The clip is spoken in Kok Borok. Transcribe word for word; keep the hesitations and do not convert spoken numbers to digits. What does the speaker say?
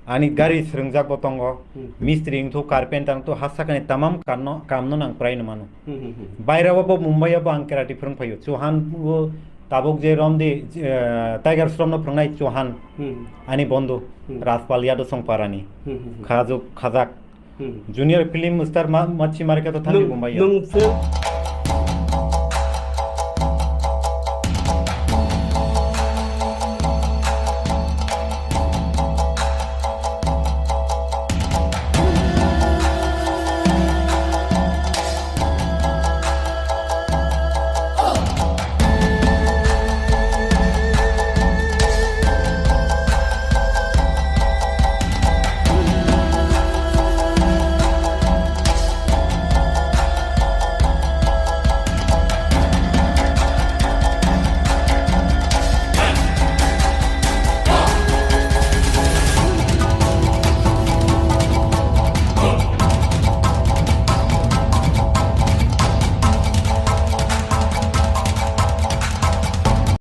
Ani gari srwngjak bo tongo. Hmm. Mistri wngthu, carpenter wngthu, ha sakani tamam kamno, kamno nang prai no mano. Hmm, hmm, hmm. Baira o bo Mumbai o bo ang karate phrwng phaio. Chauhan o tabuk je romdi, eh, Tiger Shroff no phrwngnai Chauhan. Hmm. Ani bondhu, Hmm. Rajpal Yadav Songparani. Hmm, hmm, hmm. Khajuk, khajak. Hmm. Junior film star ma, machi marke to thani Mumbai o. Nung film